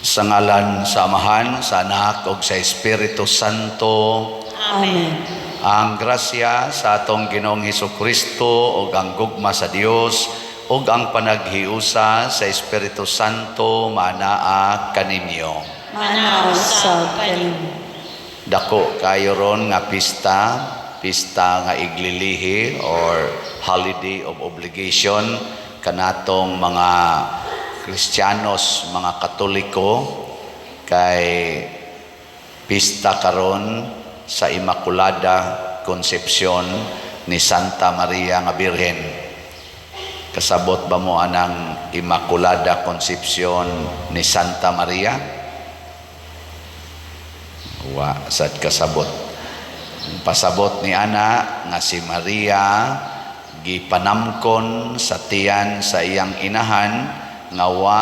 Sa ngalan sa Amahan, sa Anak ug sa Espiritu Santo. Amen. Ang grasya sa atong Ginoong Hesus Kristo ug ang gugma sa Dios ug ang panaghiusa sa Espiritu Santo manaa kaninyo. Maanaa usab kanimo. Dako kayo ron nga pista, pista nga iglilihi or holiday of obligation kanatong mga Kristiyanos, mga Katoliko, kay pista karon sa Immaculada Concepcion ni Santa Maria nga Birhen. Kasabot ba mo anang Immaculada Concepcion ni Santa Maria? Wa sad kasabot. Pasabot ni ana nga si Maria gipanamkon sa tiyan sa iyang inahan nga wa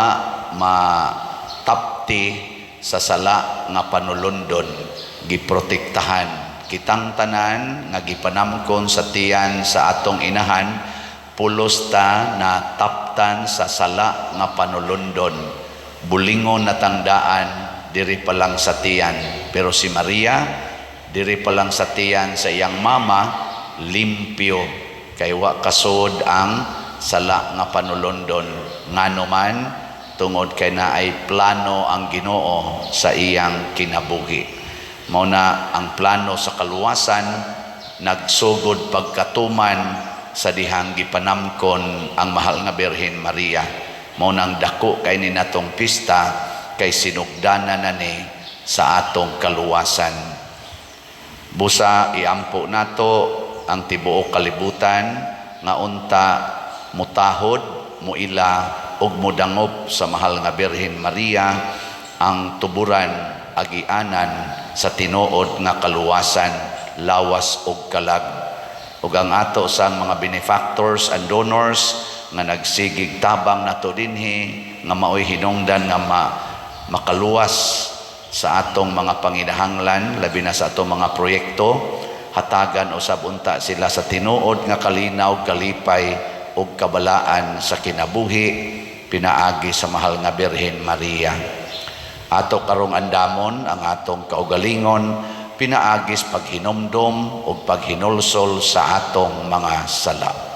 matapti sa sala nga panulundon, giprotektahan. Kitang tanan nga gipanamkon sa tiyan sa atong inahan, pulos ta na taptan sa sala nga panulundon, bulingon na tangdaan diri pa lang sa tiyan. Pero si Maria, diri pa lang sa tiyan sa iyang mama, limpyo kay wa kasud ang sala nga panulundon. Ngano man? Tungod kay naay plano ang Ginoo sa iyang kinabuhi. Mao na ang plano sa kaluwasan nagsugod pagkatuman sa dihang gipanamkon ang mahal nga Birhen Maria. Mao nang dako kay ni natong pista kay sinugdanan na ni sa atong kaluwasan. Busa iampo nato ang tibuok kalibutan nga unta mutahod, muila ug modangop sa mahal nga Birhen Maria, ang tuburan agianan sa tinuod nga kaluwasan, lawas ug kalag. Ug ang ato sang mga benefactors and donors nga nagsigig tabang nato dinhi nga maoy hinungdan nga makaluwas sa atong mga panginahanglan, labi na sa atong mga proyekto, hatagan usab unta sila sa tinuod nga kalinaw, kalipay ug kabalaan sa kinabuhi pinaagi sa mahal nga Birhen Maria. Ato karong andamon ang atong kaugalingon pinaagis paghinumdom ug paghinulsol sa atong mga sala.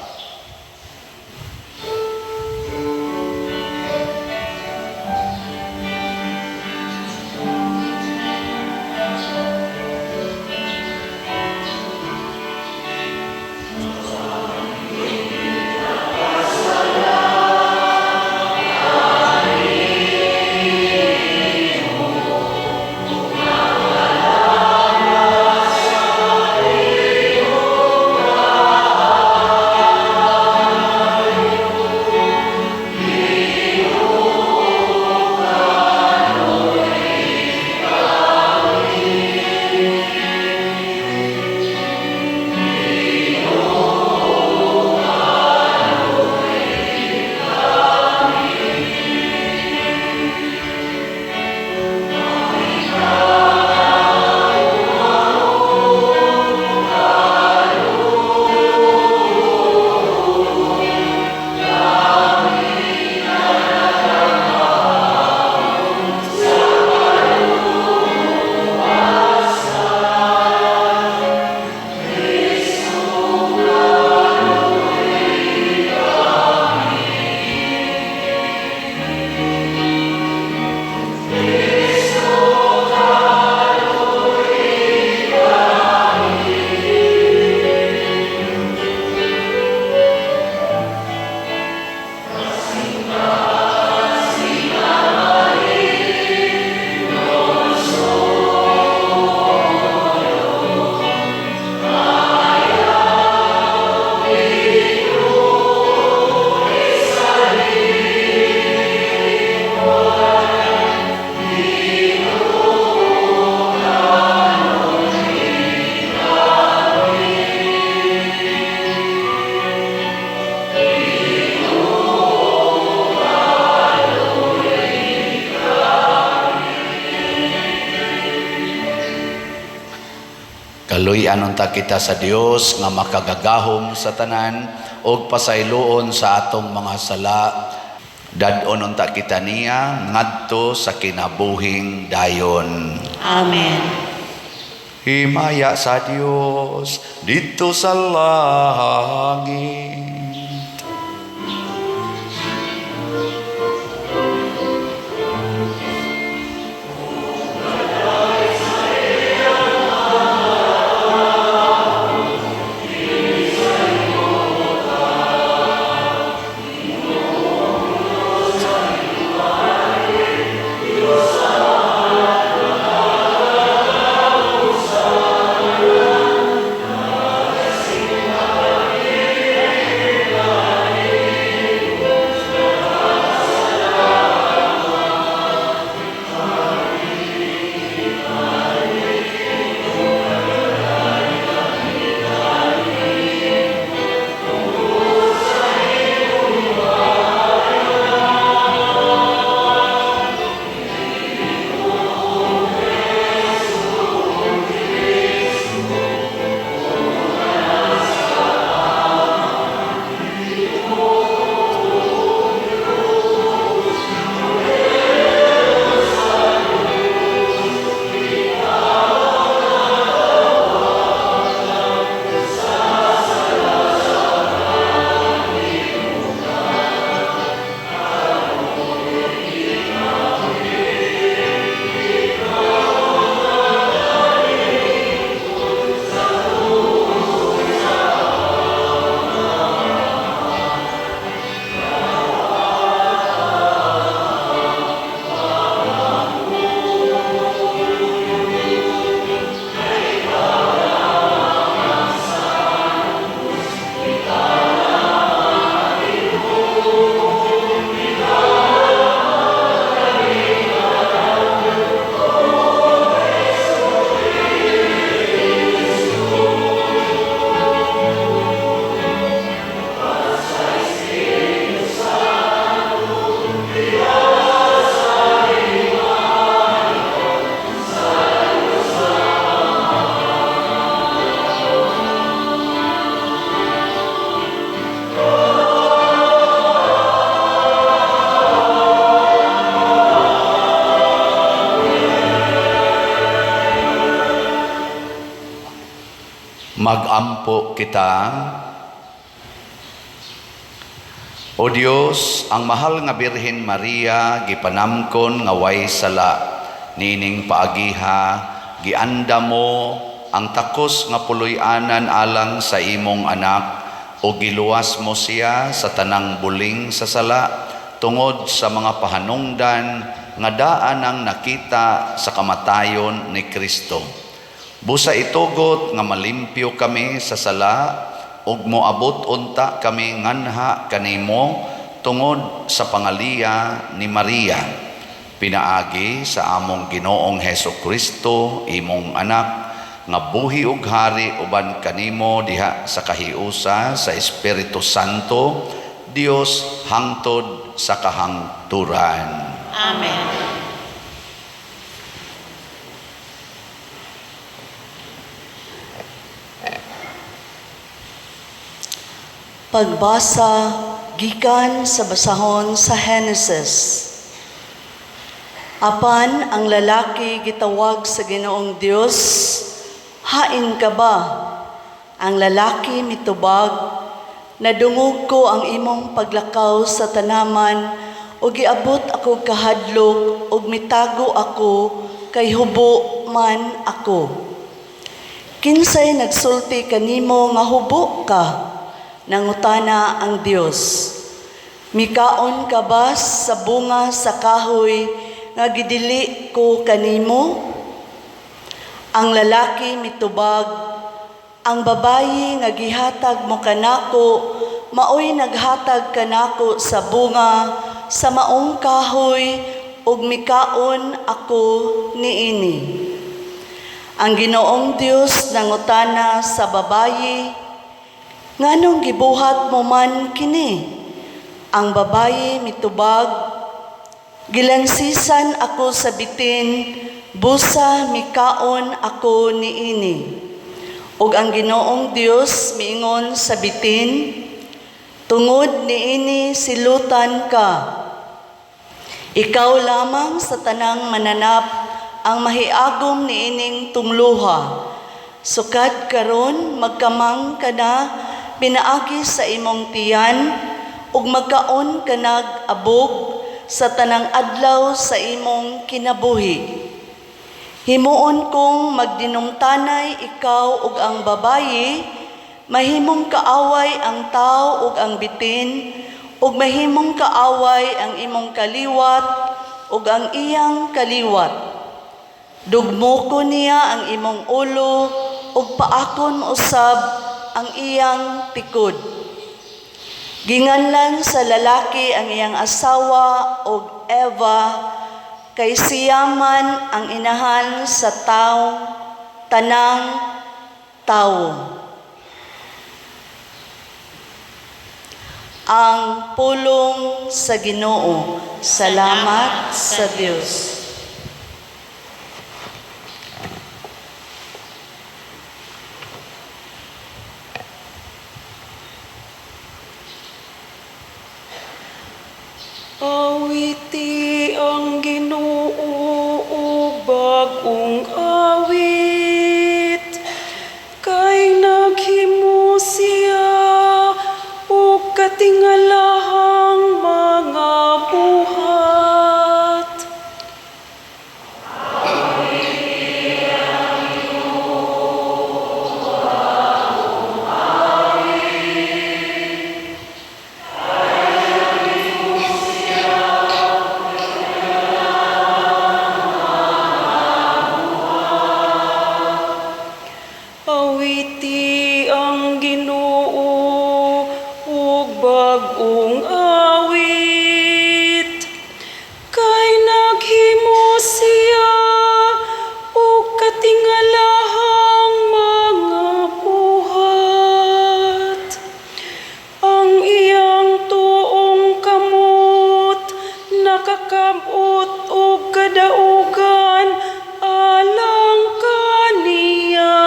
Kaluy-an unta kita sa Dios nga makagagahom sa tanan ug pasayloon sa atong mga sala. Dad-on unta kita niya ngadto sa kinabuhing dayon. Amen. Himaya sa Dios didto sa langit. Magampo kita. O Dios, ang mahal nga Birhen Maria gipanamkon nga way sala nining paagiha, gianda mo ang takos nga puloy-anan alang sa imong anak o giluwas mo siya sa tanang buling sa sala tungod sa mga pahanungdan nga daan ang nakita sa kamatayon ni Kristo. Busa itugot nga malimpyo kami sa sala ug moabot unta kami nganha kanimo tungod sa pangaliya ni Maria, pinaagi sa among Ginoong Hesus Kristo, imong anak, nga buhi ug hari uban kanimo diha sa kahiusa sa Espiritu Santo, Dios, hangtod sa kahangturan. Amen. Pagbasa gikan sa basahon sa Henesis. Apan ang lalaki gitawag sa Ginoong Dios, "Hain ka ba?" Ang lalaki mitubag, "Nadungog ko ang imong paglakaw sa tanaman ug giabot ako kahadlok ug mitago ako kay hubo man ako." "Kinsay nagsulti kanimo nga hubo ka?" nangutana ang Dios. "Mikaon ka ba sa bunga sa kahoy nga gidili ko kanimo?" Ang lalaki mitubag, "Ang babayi nga gihatag mo kanako maoy naghatag kanako sa bunga sa maong kahoy ug mikaon ako niini." Ang Ginoong Dios nangutana sa babayi, "Nganong gibuhat mo man kini?" Ang babayi mitubag, "Gilansisan ako sa bitin, busa mikaon ako niini." Ug ang Ginoong Dios miingon sa bitin, "Tungod niini silutan ka. Ikaw lamang sa tanang mananap ang mahiagom niining tungluha. Sukad karon magkamang ka na pinaagi sa imong tiyan ug magkaon ka nag abog sa tanang adlaw sa imong kinabuhi. Himuon kong magdinumtanay ikaw ug ang babayi, mahimong kaaway ang tao ug ang bitin, ug mahimong kaaway ang imong kaliwat ug ang iyang kaliwat. Dugmoko niya ang imong ulo ug paakon usab ang iyang tikod. Ginganlan sa lalaki ang iyang asawa og Eva, kay siya man ang inahan sa tao, tanang tawo. Ang pulong sa Ginoo. Salamat sa Dios. Awiti ang Ginoo og bag-ong awit, kay naghimo siya og katingalahang mga buhat. Awiti ang Ginoo og bag-ong awit, kay naghimo siya og katingalahang mga buhat. Ang iyang tuong kamot nakakabot og kadaugan alang kaniya.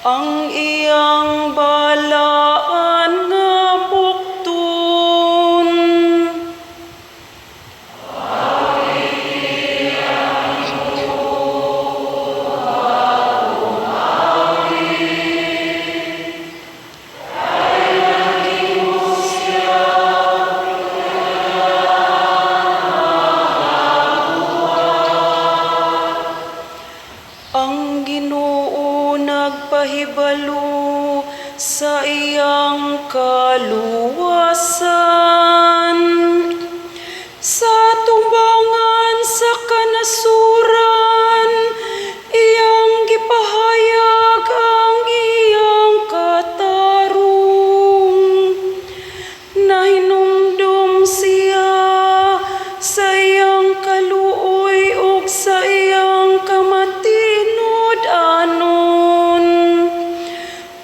Ang iyang balaan nga bukton. Ang Ginoo nagpahibalo sa iyang kaluwasan sa tumbangan sa kanasuran, iyang gipahayag ang iyang katarong. Nahinumdum siya sa iyang kaluoy ug sa iyang kamatinud-anon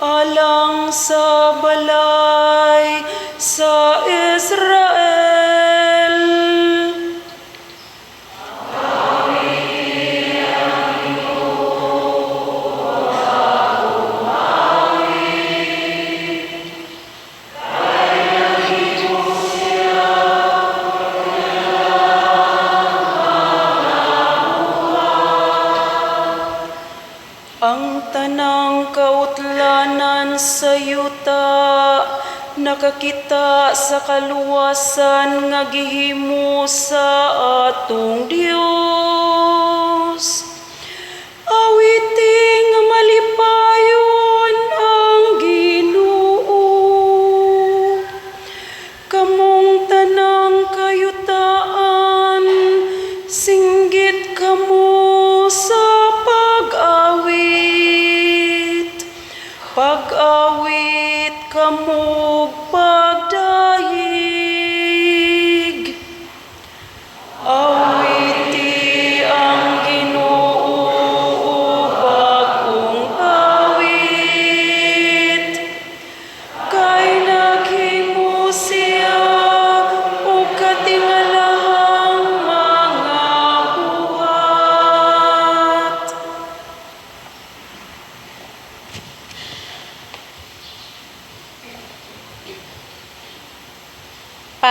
alang sa balay sa Israel. Ang tanang kautlanan sa yuta nakakita sa kaluwasan nga gihimo sa atong Dios. Awiti nga malipayon ang Ginoo. Kamong tanang kayutaan, singgit kamo sa pag-awit. Pag-awit kamo pagdayeg. Awiti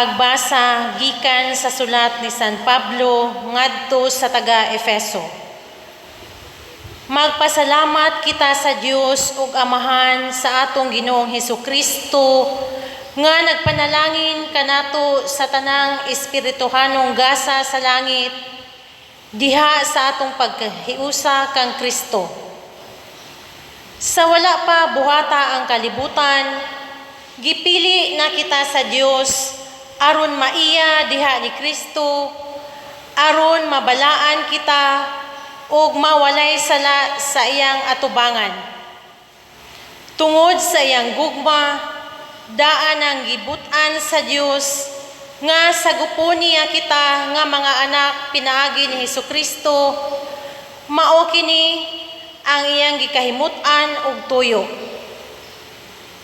Pagbasa gikan sa sulat ni San Pablo ngadto sa taga Efeso. Magpasalamat kita sa Dios ug Amahan sa atong Ginoong Hesukristo nga nagpanalangin kanato sa tanang espirituhanong gasa sa langit diha sa atong pagkahiusa kang Kristo. Sa wala pa buhata ang kalibutan, gipili na kita sa Dios aron maiya diha ni Kristo, aron mabalaan kita ug mawalay sala sa iyang atubangan. Tungod sa iyang gugma, daan ang gibut-an sa Dios nga sagupon niya kita nga mga anak pinaagi ni Hesukristo, mao kini ang iyang gikahimut-an ug tuyo.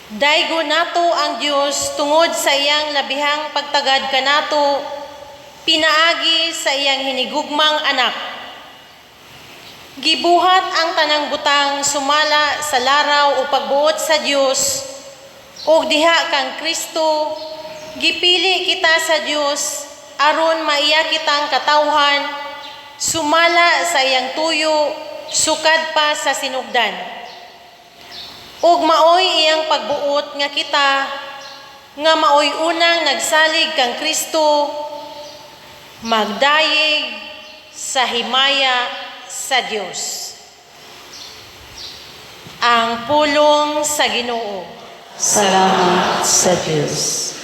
Daygon nato ang Dios tungod sa iyang labihang pagtagad kanato pinaagi sa iyang hinigugmang anak. Gibuhat ang tanang butang sumala sa laraw o pagbuot sa Dios ug diha kang Kristo gipili kita sa Dios aron maiya kitang katawhan sumala sa iyang tuyo sukad pa sa sinugdan. Ug maoy iyang pagbuot nga kita nga maoy unang nagsalig kang Kristo magdayeg sa himaya sa Dios. Ang pulong sa Ginoo. Salamat sa Diyos.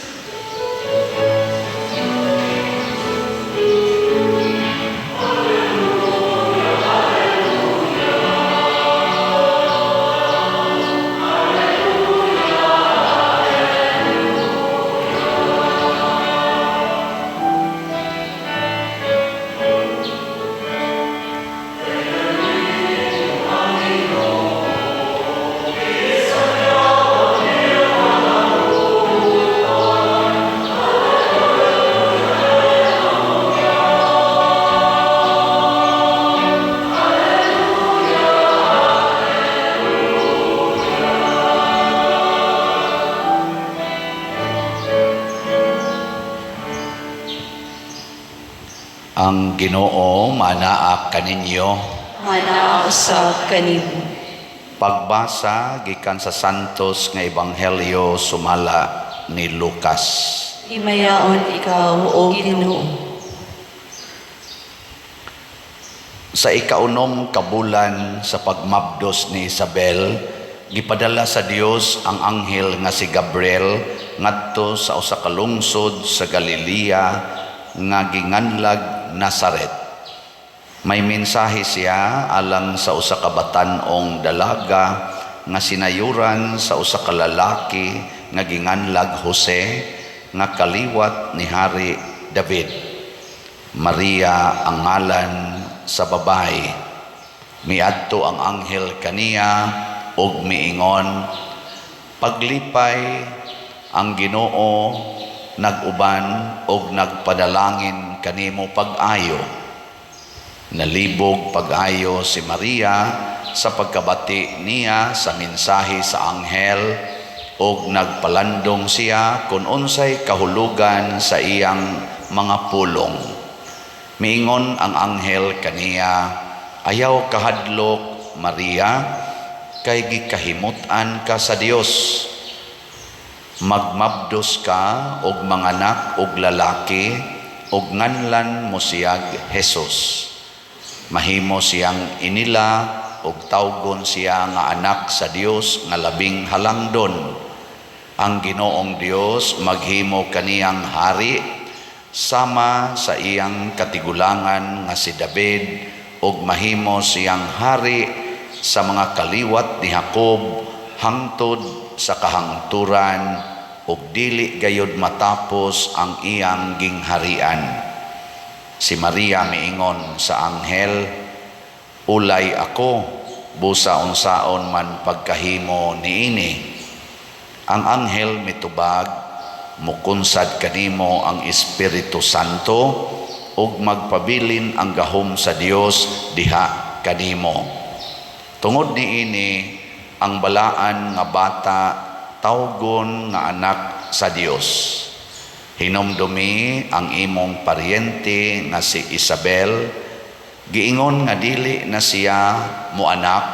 Ang Ginoo manaa kaninyo. Manaa usab kanimo. Pagbasa gikan sa Santos nga Ebanghelyo sumala ni Lucas. Himayaon ikaw, O Ginoo. Sa ikaunom ka bulan sa pagmabdos ni Isabel, gipadala sa Dios ang anghel nga si Gabriel ngadto sa usa ka lungsod sa Galilea nga ginganlag Nazaret. May mensahe siya alang sa usa ka batan-ong dalaga nga sinayuran sa usa ka lalaki nga ginganlag Jose nga kaliwat ni Hari David. Maria ang ngalan sa babae. Miadto ang anghel kaniya ug miingon, paglipay ang Ginoo nag-uban og nagpadalangin kanimo pag-ayo. Nalibog pag-ayo si Maria sa pagkabati niya sa mensahe sa anghel ug nagpalandong siya kung unsay kahulugan sa iyang mga pulong. Miingon ang anghel kaniya, ayaw kahadlok Maria, kay gikahimut-an ka sa Dios. Magmabdos ka og manganak og lalaki og nganlan mo siyag Jesus. Mahimo siyang inila og tawgon siya nga anak sa Dios nga labing halangdon. Ang Ginoong Dios maghimo kaniyang hari sama sa iyang katigulangan nga si David og mahimo siyang hari sa mga kaliwat ni Jacob hangtod sa kahangturan ug dili gayud matapos ang iyang gingharian. Si Maria miingon sa anghel, ulay ako, busa unsaon man pagkahimo niini. Ang anghel mitubag, mukunsad kanimo ang Espiritu Santo ug magpabilin ang gahom sa Dios diha kanimo. Tungod niini ang balaan nga bata tawgon nga anak sa Dios. Hinumdumi ang imong paryente nga si Isabel, giingon nga dili na siya moanak,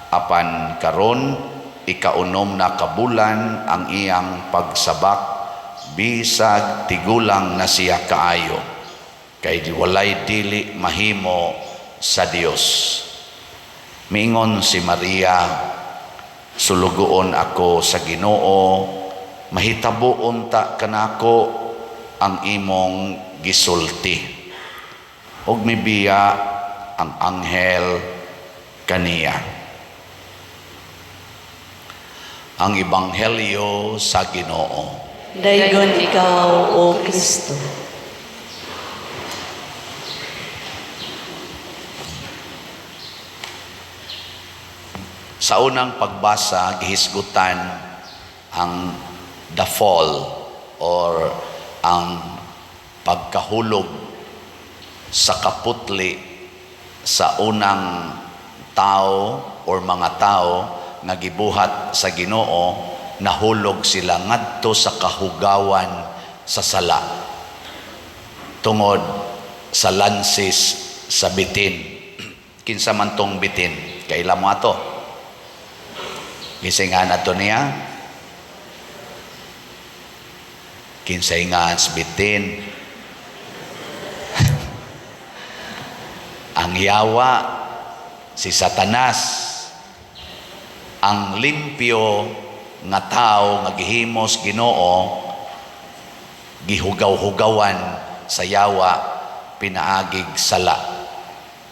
apan karon ikaunom na kabulan ang iyang pagsabak, bisag tigulang na siya kaayo, kay walay dili mahimo sa Dios. Miingon si Maria, "Sulugoon ako sa Ginoo, mahitabo unta kanako ang imong gisulti." Ug mibiya ang anghel kaniya. Ang Ebanghelyo sa Ginoo. Daygon ikaw, O Kristo. Sa unang pagbasa, gihisgutan ang the fall or ang pagkahulog sa kaputli sa unang tao or mga tao nga gibuhat sa Ginoo. Nahulog sila ngadto sa kahugawan sa sala tungod sa lansis sa bitin. Kinsa man tong bitin? Kaila mo ato? Gisingan ato niya? Kinsay nga bitin? Ang yawa, si Satanas. Ang limpyo nga tao nga gihimos Ginoo, gihugaw-hugawan sa yawa pinaagig sala.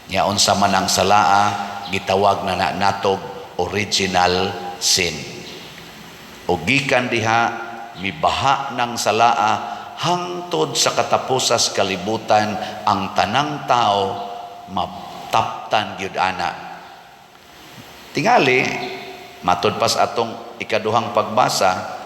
Nya unsa man ang salaa, gitawag na na natog original sin. O gikan diha mibaha ng salaa hangtod sa katapusas kalibutan, ang tanang tao mataptan gyud ana. Tingali matud pas atong ikaduhang pagbasa,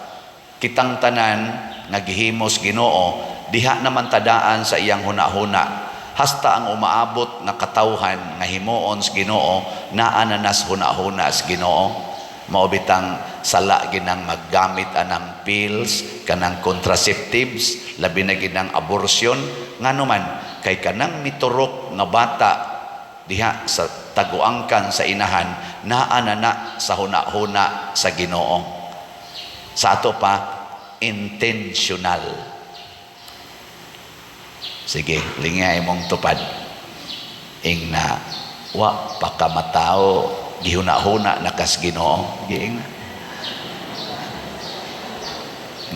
kitang tanan nga gihimos Ginoo diha naman tadaan sa iyang hunahuna. Hasta ang umaabot nga katawhan nga himuon sa Ginoo, naa na nas hunahuna sa Ginoo. Mao bitang sala ginang maggamit anang pills, kanang contraceptives, labi na ginang abortion. Ngano man? Kay kanang miturok nga bata diha sa taguangkan sa inahan, naa na na sa hunahuna sa Ginoo. Sa ato pa, intentional. Sige, lingay imong tupad. Ing na wa pa ka matao, gihuna-huna na kas Ginoo. Giing na.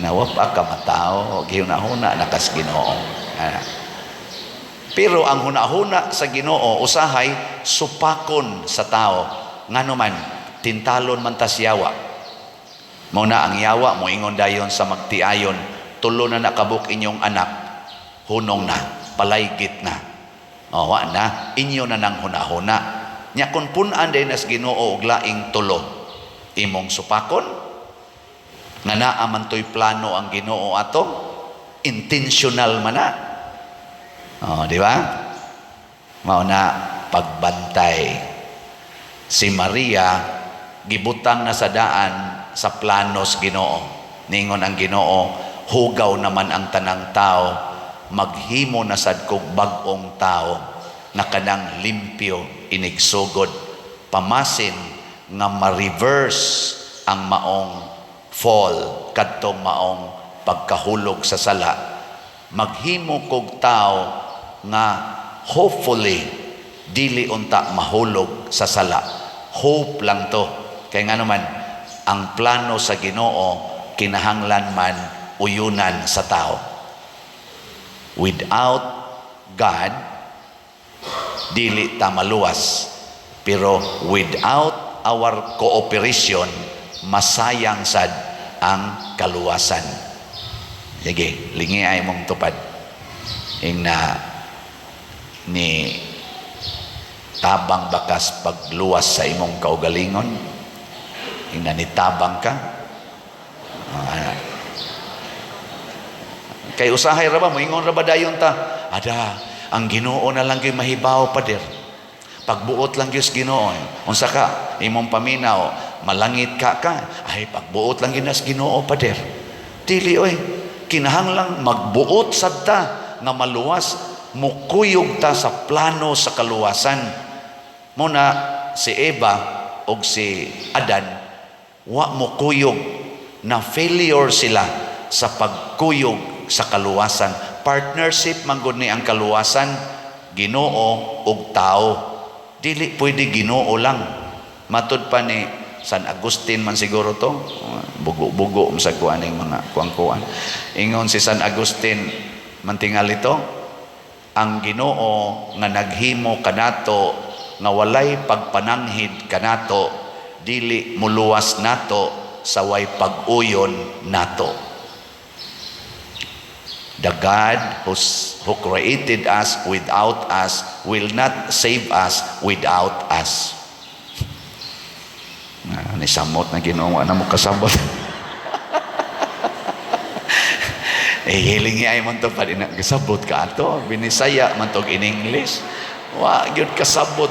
Na wa pa ka matao, gihuna-huna na kas Ginoo. Pero ang huna-huna sa Ginoo usahay supakon sa tao. Ngano man, tintalon man tas yawa. Mao na ang yawa moingon dayon sa magtiayon, tulo na nakabuk inyong anak, hunong na, palaygit na. O, wa na, inyo na nang huna-huna. Nya kun pun-an day nas Ginoo og laing tulo, imong supakon, nga naa man to'y plano ang Ginoo ato, intentional man na. O, di ba? Mao na pagbantay. Si Maria gibutang na sa daan sa planos Ginoo. Ningon ang Ginoo, hugaw naman ang tanang tao, maghimo na sad kog bag-ong tao na kanang limpyo inigsugod, pamasin nga ma-reverse ang maong fall kadtong maong pagkahulog sa sala. Maghimo kog tao nga hopefully dili unta mahulog sa sala. Hope lang to. Kay nga naman ang plano sa Ginoo kinahanglan man uyunan sa tao. Without God, dili ta maluwas. Pero without our cooperation, masayang sad ang kaluwasan. Sige, lingi ay mong tupad. Ing na ni tabang bakas pagluwas sa imong kaugalingon. Ing na nitabang ka. Kay usahay ra ba, moingon ra ba dayon ta? Ada, ang Ginoo na lang gyud mahibaw, pader. Pagbuot lang gyud sa Ginoo. Unsa ka? Imong paminaw, malangit ka ka. Ay, pagbuot lang gyud sa Ginoo, pader. Dili oy. Kinahanglang magbuot sad ta nga maluwas, mukuyog ta sa plano sa kaluwasan. Mao na si Eva og si Adan wa mokuyog, na failure sila sa pagkuyog sa kaluwasan. Partnership man gud ni ang kaluwasan, Ginoo ug tao. Dili pwede Ginoo lang. Matud pa ni San Agustin man siguro to, bugo-bugo sa kuan ning mga kuang-kuan. Ingon si San Agustin mantingali to, ang Ginoo nga naghimo kanato nga walay pagpananghid kanato, dili muluwas nato sa way pag-uyon nato. The God who created us without us will not save us without us. Na, ni samot na Ginoo, na mo kasabot. Eh, hiling ay man to pa din kasabot ka ato. Binisaya man to in English. Wa gyud kasabot.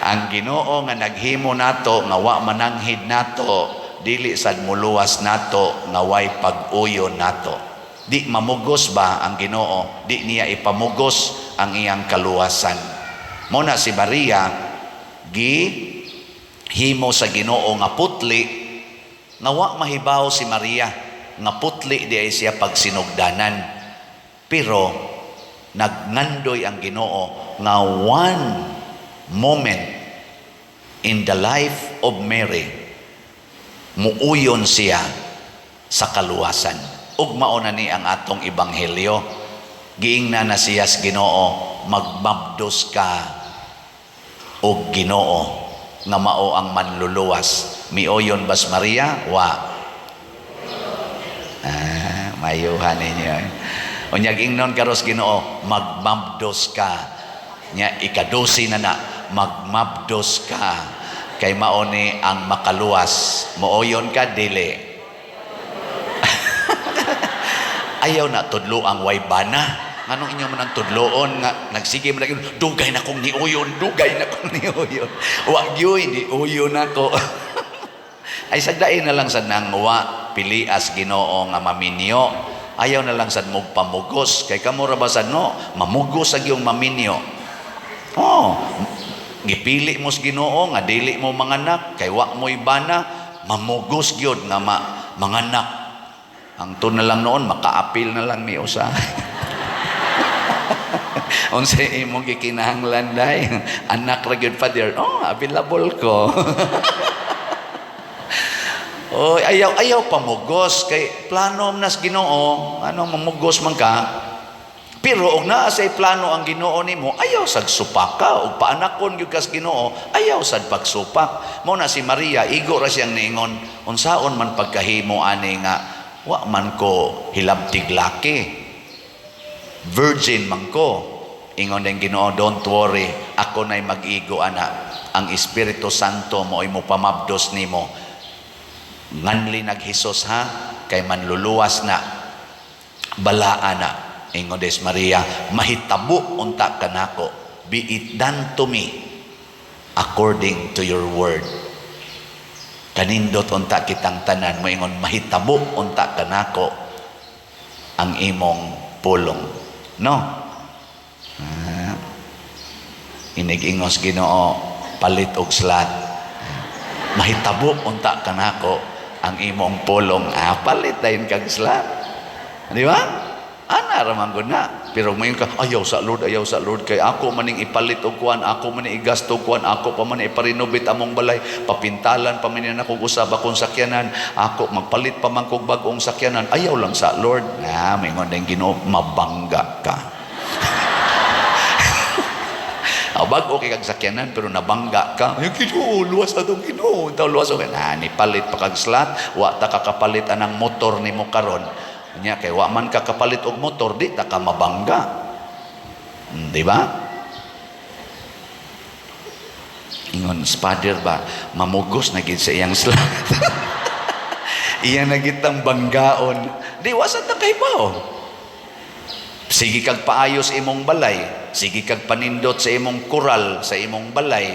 Ang Ginoo nga naghimo nato nga wa mananghid nato, dili sad muluwas nato nga way pag-uyon nato. Di mamugos ba ang Ginoo? Di niya ipamugos ang iyang kaluwasan. Mao na si Maria gi himo sa Ginoo nga putli, nga wa mahibaw si Maria nga putli di ay siya pagsinugdanan. Pero nagngandoy ang Ginoo nga one moment in the life of Mary, muuyon siya sa kaluwasan. Ug mao na ni ang atong ebanghelyo. Giingna na siya sa Ginoo, magmabdos ka og Ginoo nga mao ang manluluwas. Mioyon bas Maria? Wa. Ah, mayuhan ninyo. Eh. Unyag ingnon karos Ginoo, magmabdos ka. Nya ikadusi na na, magmabdos ka kay mao ni ang makaluwas. Mooyon ka dili? Ayaw na tudlo ang way bana. Nganong inyo man ang tudloon nga nagsige man lagi, dugay na kong niuyon, dugay na kong niuyon. Wa gyud niuyon nako. Ay sagdain na lang sad nang wa pilias Ginoo nga maminyo. Ayaw na lang sad mo pamugos kay kamo ra ba sad no mamugos sa giyong maminyo. Oh, gipili mo sa Ginoo nga dili mo manganak kay wa mo'y bana, mamugos gyud nga manganak. Ang tun na lang noon makaapil na lang ni usa. Unsa imong gikinahanglan day? Anak ra gyud, Father. Oh, available ko. Oh, ayaw ayaw pamugos kay plano nas Ginoo, ano mamugos man ka. Pero og naa say plano ang Ginoo nimo, ayaw sad supak ka og paanakon gyud kas Ginoo, ayaw sad pagsupak. Mao na si Maria, igo ra siyang niingon, unsaon man pagkahimo ani nga wa man ko hilabtig laki. Virgin man ko. Ingon din Ginoo, don't worry, ako na'y mag-igo ana. Ang Espiritu Santo mo ay mo pamabdos nimo. Nganli nag Hesus ha, kay manluluwas na, balaan na. Ingon des Maria, mahitabo unta kanako, be it done to me according to your word. Kanindot unta kitang tanan, moingon mahitabo unta kanako ang imong pulong. No? Ah, inig-ingos Ginoo, palit og slat. Mahitabo unta kanako ang imong pulong. Ah, palit dayon kag slat. Di ba? Ana ra man gud na. Pero moingon ka, ayaw sa Lord kay ako maning ipalit og kuan, ako maning igasto og kuan, ako pa man iparenovate among balay, papintalan pa man ako usab akong sakyanan, ako magpalit pa man kog bag-ong sakyanan, ayaw lang sa Lord. Na, moingon din Ginoo, mabangga ka. Ah, bag-o kay kag sakyanan pero nabangga ka. Ay, Ginoo, luwas atong Ginoo. Taw luwas og na ni palit pa kag slat, wa ta kakapalit anang motor nimo karon. Nya kay wa man ka kapalit og motor, di ta ka mabangga. Di ba? Ingon father ba, mamugos na gid sa iyang slat. Iya na gitang banggaon. Di wa sa ta kay bao. Sige kag paayos imong balay, sige kag panindot sa imong kural, sa imong balay.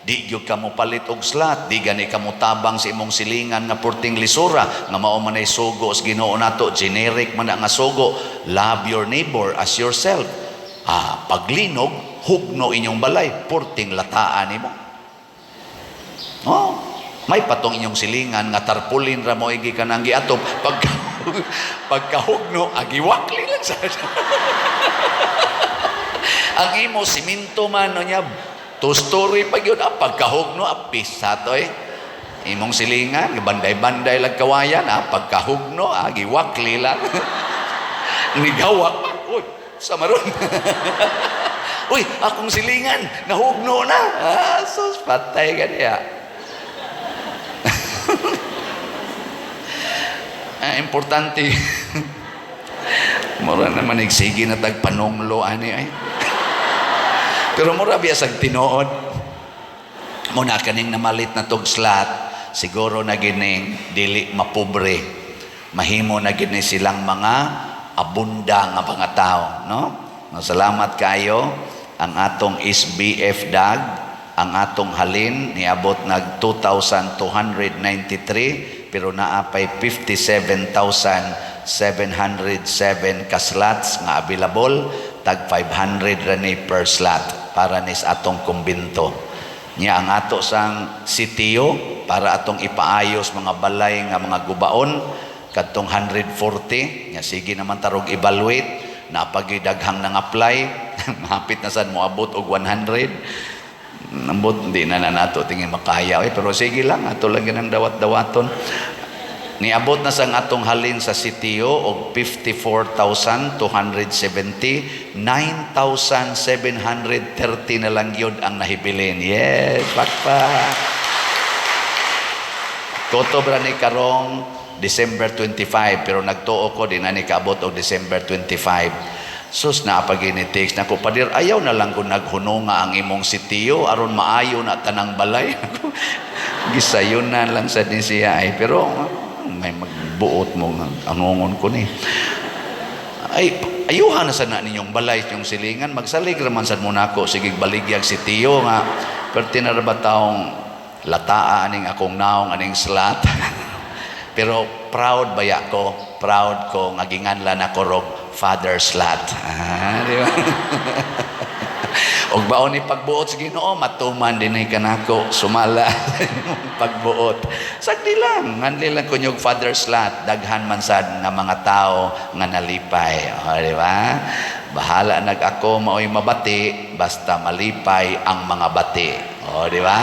Di gyud ka mo palit og slot, di gani ka mo tabang sa imong silingan nga purting lisura, nga mao man ay sugo sa Ginoo nato, generic man na nga sugo, love your neighbor as yourself. Ah, paglinog, hugno inyong balay, purting lataan nimo. Oh, may patong inyong silingan nga tarpulin ra mo igi kanang giatop pag pagkahugno agiwakli lang sa ang imo siminto man no niya, two-story pa gyud, ah, pagkahugno, ah, pisa to eh. Imong silingan banday-banday lag kawayan, ah, pagkahugno, ah, giwakli lang, nigawak pa, uy, sa maron, uy, akong silingan nahugno na, ah, sus, patay ka niya. Ah, importante mura naman nagsige na tag panunglo ani ay. Pero mura biya sag tinuod. Muna kaning namalit na tog slot, siguro na gining dili mapobre. Mahimo na gini silang mga abunda nga mga tao, no? No, salamat kayo ang atong SBF dag, ang atong halin niabot nag 2,293, pero naa pay 57,707 ka slots nga available, tag 500 ra ni per slot para nis atong kumbinto. Nya ang ato sang sitio para atong ipaayos mga balay nga mga gubaon kadtong 140 nya, sige naman tarog evaluate na daghang nang apply, mahapit na sad moabot og 100. Nambot hindi na na nato tingin makaya eh, pero sige lang, ato lang ginang dawat-dawaton. Niabot na sang atong halin sa sitio og 54,270, 9,730 na lang yun ang nahibilin. Yes, pakpak. Kutob ra ni karong December 25, pero nagtuo ko di na ni kaabot og December 25. Sus, naa pa ni text nako, "Pader, ayaw na lang kung naghununga ang imong sitio aron maayo na tanang balay." Gisayon na lang sa din siya ay, pero may magbuot mo nga angongon ko ni ay ayuhan na sa na ninyong balay inyong silingan, magsalig raman sad mo nako, sige baligyag sitio nga perti na ra ba taong lataa aning akong naong aning slot. Pero proud baya ko, proud ko nga ginganlan ako rog father slot. Ah, di ba? Og baon ni pagbuot sa Ginoo, matuman din ay kanako sumala pagbuot. Sagdi lang, nganli lang kunyog father slot, daghan man sad nga mga tao nga nalipay. O, di ba? Bahala nag ako maoy mabati, basta malipay ang mga bati. O, di ba?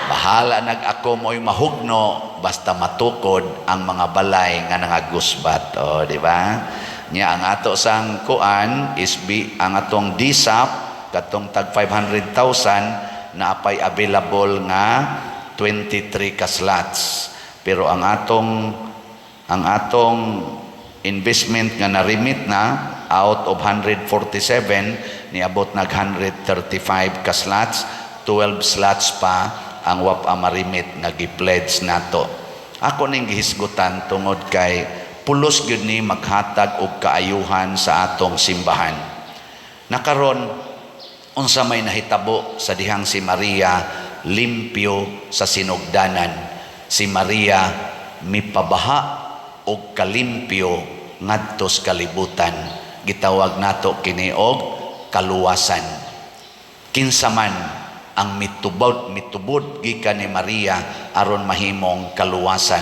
Bahala nag ako mo'y mahugno, basta matukod ang mga balay nga nangagusbat. O, di ba? Nya ang ato sang kuan is be ang atong DSAP katong tag 500,000 na apay available nga 23 ka slots. Pero ang atong investment nga na-remit na out of 147, niabot nag 135 ka slots, 12 slots pa ang wa pa marimit nga gi-pledge nato. Ako ning gihisgutan tungod kay pulos gyud ni maghatag og kaayuhan sa atong simbahan. Nakaron, unsa may nahitabo sa dihang si Maria limpyo sa sinugdanan? Si Maria mipabaha og kalimpyo ngadto sa kalibutan. Gitawag nato kini og kaluwasan. Kinsa man ang mitubod mitubod gikan ni Maria aron mahimong kaluwasan?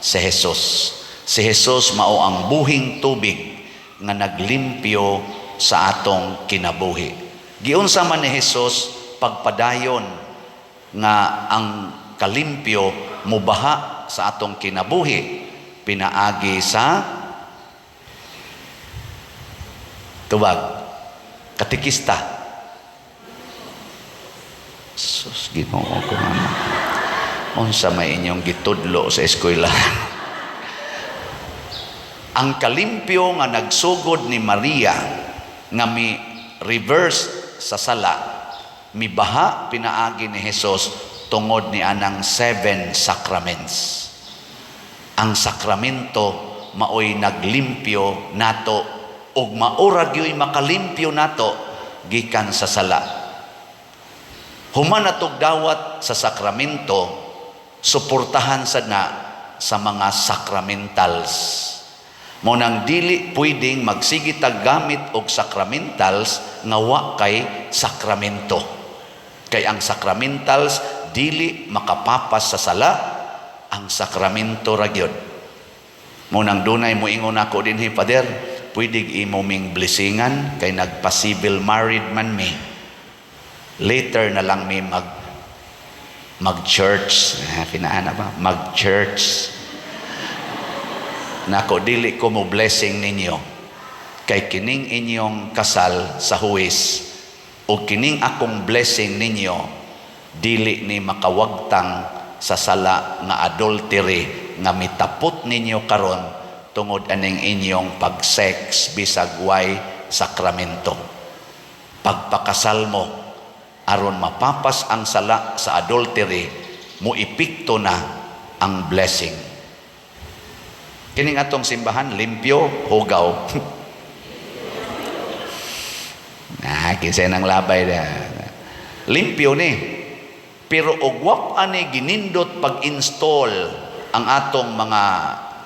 Si Jesus. Si Jesus mao ang buhing tubig nga naglimpyo sa atong kinabuhi. Giunsa man ni Jesus pagpadayon nga ang kalimpyo mubaha sa atong kinabuhi? Pinaagi sa tubag katekista. Sus, Ginoo ko mama. Unsa may inyong gitudlo sa eskwela? Ang kalimpyo nga nagsugod ni Maria nga mi reverse sa sala, mibaha pinaagi ni Jesus tungod ni anang seven sacraments. Ang sakramento maoy naglimpyo nato ug maura gyoy makalimpyo nato gikan sa sala. Human natog dawat sa sakramento, suportahan sad na sa mga sacramentals. Mao nang dili pwedeng magsige tag gamit og sacramentals nga wa kay sakramento. Kay ang sacramentals dili makapapas sa sala, ang sakramento ra gyud. Mao nang dunay moingon ako dinhi, "Father, pwede imo ming blessingan kay nagpa-civil married man mi. Later na lang mi mag church." Ah, pinaana ba? Mag church. Nako, dili ko mo blessing ninyo. Kay kining inyong kasal sa huwis o kining akong blessing ninyo dili ni makawagtang sa sala nga adultery nga mitapot ninyo karon tungod aning inyong pag-sex bisag way sakramento. Pagpakasal mo aron mapapas ang sala sa adultery, mo epekto na ang blessing. Kining atong simbahan, limpyo, hugaw? Nah, kinsay nang labay na. Limpyo ni. Pero og wa ani ginindot pag-install ang atong mga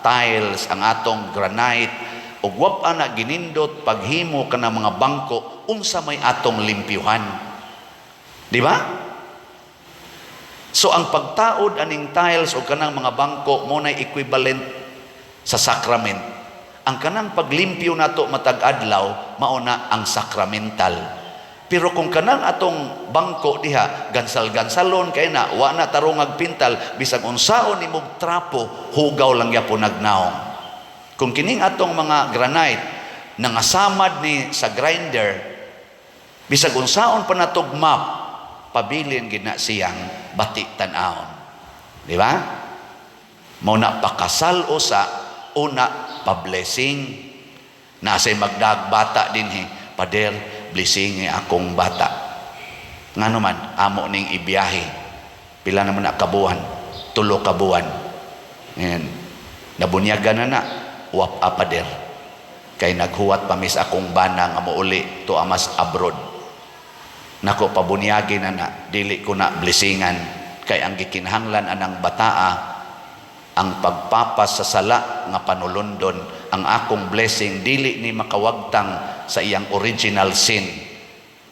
tiles, ang atong granite, ug wa ana ginindot paghimo kana mga bangko, unsa may atong limpyuhan? Di ba? So ang pagtaod aning tiles o kanang mga bangko mao nay equivalent sa sacrament. Ang kanang paglimpyo nato matag adlaw mao na ang sacramental. Pero kung kanang atong bangko diha gansal-gansalon kay na wa na tarongag pintal, bisag unsaon nimog trapo, hugaw lang gyapon nagnaong. Kung kining atong mga granite nangasamad ni sa grinder, bisag unsaon pa natog map, pabilin gid na siyang bati tan-awon. Di ba? Mao na pakasal usa, una pa-blessing. Nasay magdag bata dinhi, "Pader, blessing akong bata." Ngano man, amo ning ibiyahe. Pila naman na kabuan? 3 ka buwan. Ngayon, nabunyagan na na, wap a pader. Kay naghuwat pa mis akong bana nga mouli to amas abroad. Nako, pabunyagi na na, dili ko na blessingan kay ang gikinahanglan anang bataa ang pagpapas sa sala nga panulundon. Ang akong blessing dili ni makawagtang sa iyang original sin.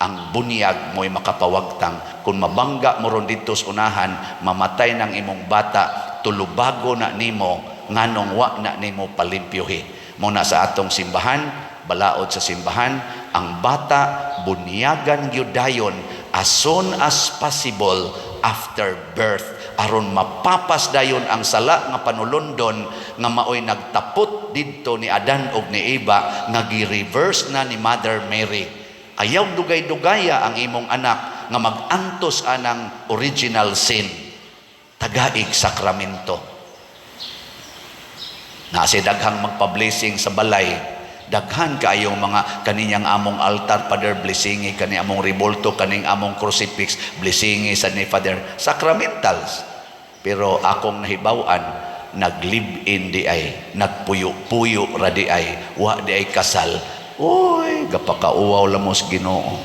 Ang bunyag mo'y makapawagtang. Kung mabangga mo ron dito sa unahan, mamatay ng imong bata, tulubago na nimo nganong wa na nimo palimpyuhi. Mao na sa atong simbahan, balaod sa simbahan, ang bata bunyagan gyud dayon as soon as possible after birth aron mapapas dayon ang sala nga panulundon nga maoy nagtapot didto ni Adan og ni Eva nga gi-reverse na ni Mother Mary. Ayaw dugay-dugaya ang imong anak nga mag-antos anang original sin. Tagaig sakramento. Na si daghang magpa-blessing sa balay, daghan kaayong mga kaninyang among altar, "Father, blessingi kani among rebulto, kaning among crucifix, blessingi sa ni Father," sacramentals. Pero akong nahibaw-an, nag-live-in di ay, nagpuyo-puyo ra di ay, wa di ay kasal. Uy, gapakauwaw lamos Ginoo.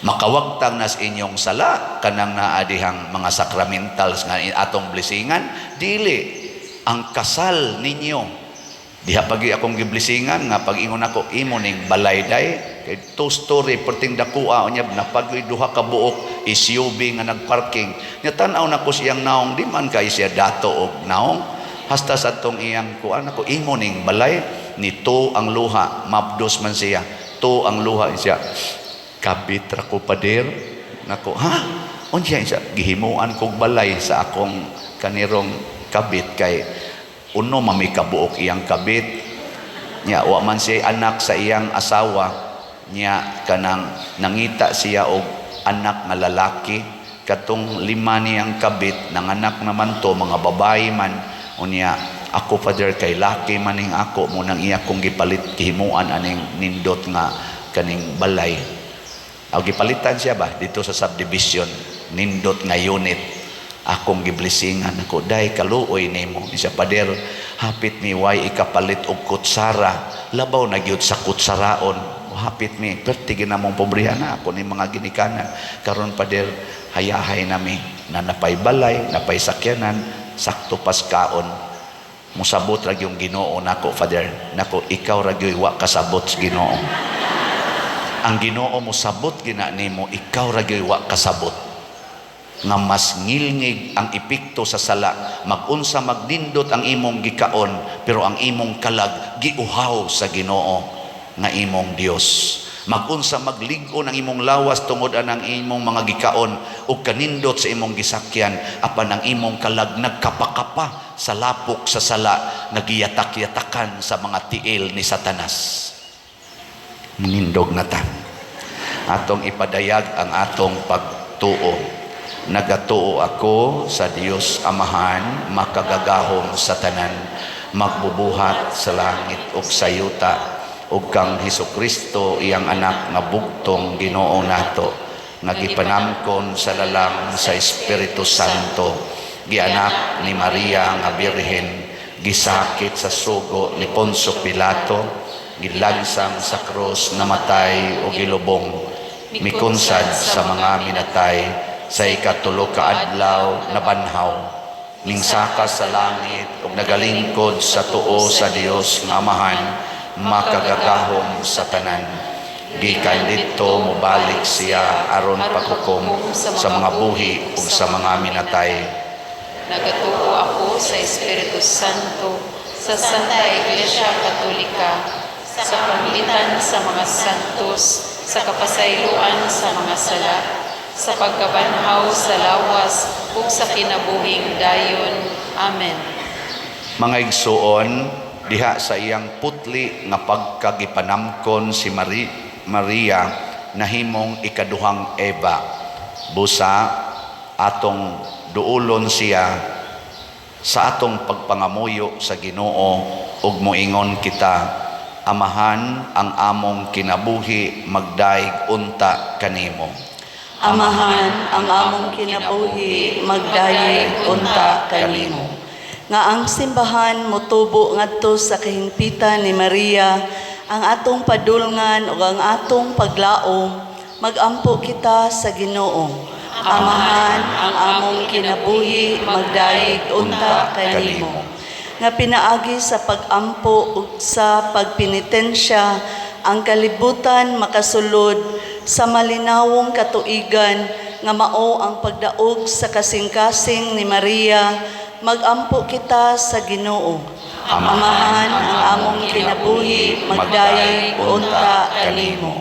Makawagtang nas inyong sala kanang naa dihang mga sacramentals nga atong blessingan? Dili. Ang kasal ninyo diha, pagi akong giblesingan nga pag ingon ako, "Imo ning balay day kay two story perting dakua." Unya napagoy duha ka buok SUV nga nagparking nya. Tan-aw nako siyang naong, di man kay siya dato og naong hasta sa atong iyang kuan. Ako, "Imo ning balay?" Nito ang luha, mabdos man siya. To ang luha siya, "Kabit ra ko, pader." Nako, "Ha, unya siya?" "Gihimuan kog balay sa akong kanirong kabit kay uno mami kabuok iyang kabit nya, wa man siya anak sa iyang asawa niya. Kanang nangita siya og anak nga lalaki. Katong lima niyang kabit nanganak naman to, mga babae man. Unya ako, Father, kay laki maning ako mao nang iya kong gipalit, gihimuan aning nindot nga kaning balay." Aw, gipalitan siya ba dito sa subdivision, nindot nga unit. Akong giblesingan ako, "Day, kaluoy nimo." Siya, "Pader, hapit mi way ikapalit og kutsara, labaw na gyud sa kutsaraon." Hapit mi, perti ginamong pobrehan na ako ni mga ginikanan. Karon, Pader, hayahay nami na napay balay, napay sakyanan, sakto pas kaon. Musabot ra yung Ginoo nako, Father. Nako, ikaw ra gyud wa kasabot sa Ginoo. Ang Ginoo mosabot gina nimo, ikaw ra gyud wa kasabot nga mas ngilngig ang epekto sa sala. Magunsa magnindot ang imong gikaon, pero ang imong kalag giuhaw sa Ginoo nga imong Dios. Magunsa maglig-on ang imong lawas tungod anang imong mga gikaon ug kanindot sa imong gisakyan, apan ang imong kalag nagkapakapa sa lapok sa sala nga giyatak-yatakan sa mga tiil ni Satanas. Nindog na ta. Atong ipadayag ang atong pagtuo. Nagatuo ako sa Dios Amahan, makagagahom sa tanan, magbubuhat sa langit ug sa yuta, ug kang Hesus Kristo, iyang anak nga bugtong Ginoo nato, nga gipanamkon sa lalang sa Espiritu Santo, gianak ni Maria nga Birhen, gisakit sa sugo ni Poncio Pilato, gilansang sa krus, namatay o gilubong, mikunsad sa mga minatay, sa ikatulo ka adlaw nabanhaw, mingsaka sa langit ug nagalingkod sa tuo sa Dios nga Amahan, makagagahom sa tanan. Gikan didto mobalik siya aron paghukom sa mga buhi ug sa mga minatay. Nagatuo ako sa Espiritu Santo, sa Santa Iglesia Katolika, sa panglitan sa mga santos, sa kapasayloan sa mga sala, sa pagkabanhaw sa lawas ug sa kinabuhing dayon. Amen. Mga igsuon, diha sa iyang putli nga pagkagipanamkon si Maria nahimong ikaduhang Eva. Busa atong duulon siya sa atong pagpangamuyo sa Ginoo ug moingon kita: Amahan, ang among kinabuhi magdayeg unta kanimo. Amahan, ang among kinabuhi magdayeg unta kanimo. Nga ang simbahan motubo ngadto sa kahimpitan ni Maria, ang atong padulngan ug ang atong paglaom, magampo kita sa Ginoo. Amahan, ang among kinabuhi magdayeg unta kanimo. Nga pinaagi sa pagampo ug sa pagpenitensya, ang kalibutan makasulod sa malinawong katuigan nga mao ang pagdaog sa kasing-kasing ni Maria, magampo kita sa Ginoo. Amahan, ang among kinabuhi magdayeg unta kanimo.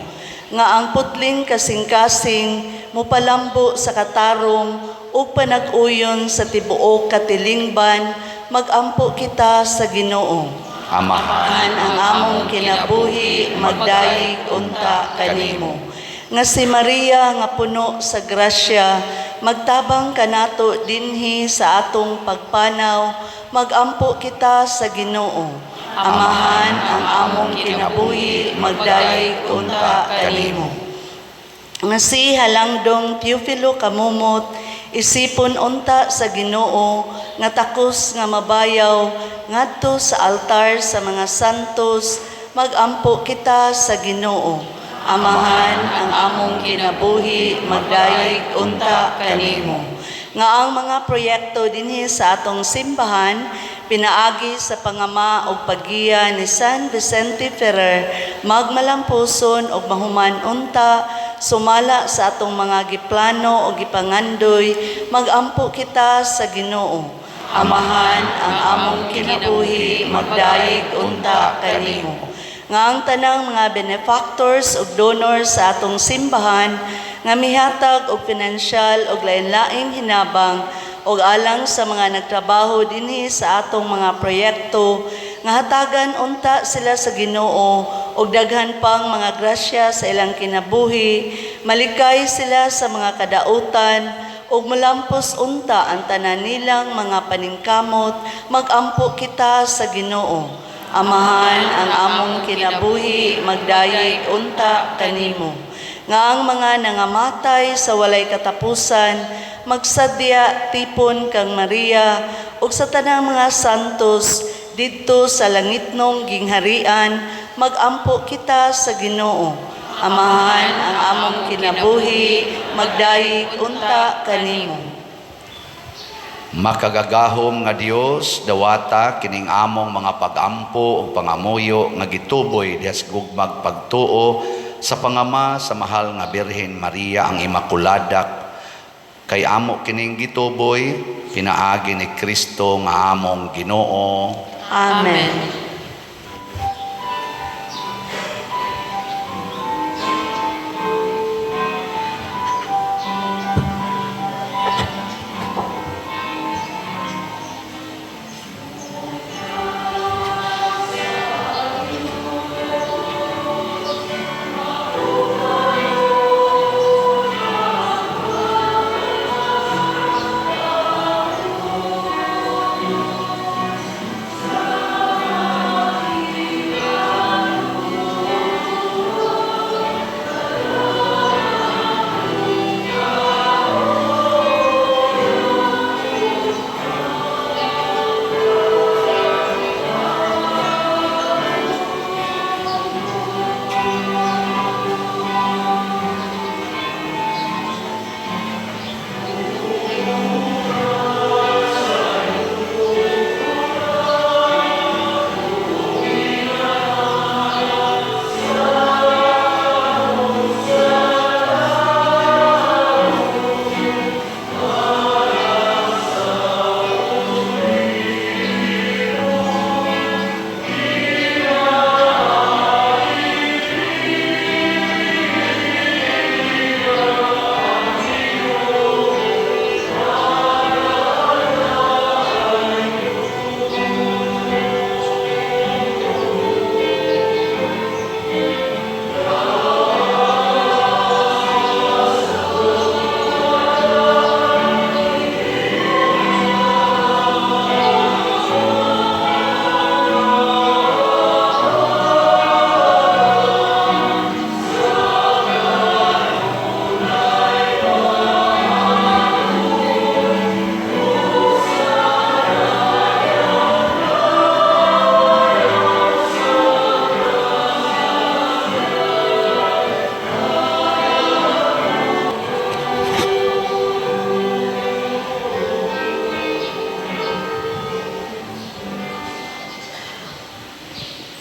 Nga ang putling kasing-kasing mopalambo sa katarong ug panag-uyon sa tibuok katilingban, magampo kita sa Ginoo. Amahan, ang among kinabuhi magdayeg unta kanimo. Nga si Maria nga puno sa grasya magtabang kanato dinhi sa atong pagpanaw, magampo kita sa Ginoo. Amahan, ang among kinabuhi magdayeg unta kanimo. Nga si Halangdong Teofilo Camomot isipon unta sa Ginoo nga takos nga mabayaw ngadto sa altar sa mga santos, magampo kita sa Ginoo. Amahan, ang among kinabuhi magdayeg unta kanimo. Nga ang mga proyekto dinhi sa atong simbahan pinaagi sa pangama ug paggiya ni San Vicente Ferrer magmalampuson ug mahuman unta sumala sa atong mga giplano o gipangandoy, magampo kita sa Ginoo. Amahan, ang among kinabuhi magdayeg unta kanimo. Nga ang tanang mga benefactors ug donors sa atong simbahan nga mihatag og pinansyal og lain-laing hinabang og alang sa mga nagtrabaho dinhi sa atong mga proyekto, nga hatagan unta sila sa Ginoo og daghan pang mga grasya sa ilang kinabuhi, malikay sila sa mga kadautan ug mulampos unta ang tanan nilang mga paningkamot, magampo kita sa Ginoo. Amahan, ang among kinabuhi magdayeg unta kanimo. Nga ang mga nangamatay sa walay katapusan magsadya tipon kang Maria ug sa tanang mga santos didto sa langitnong gingharian, Magampo kita sa Ginoo. Amahan ang among kinabuhi, magdayeg unta kanimo. Makagagahom nga Dios, dawata kining among mga pagampo ug pangamuyo nga gituboy diha sa gugmag pagtuo sa pangama sa mahal nga Birhen Maria ang Imakulada, kay amo kining gituboy pinaagi ni Kristo nga among Ginoo. Amen.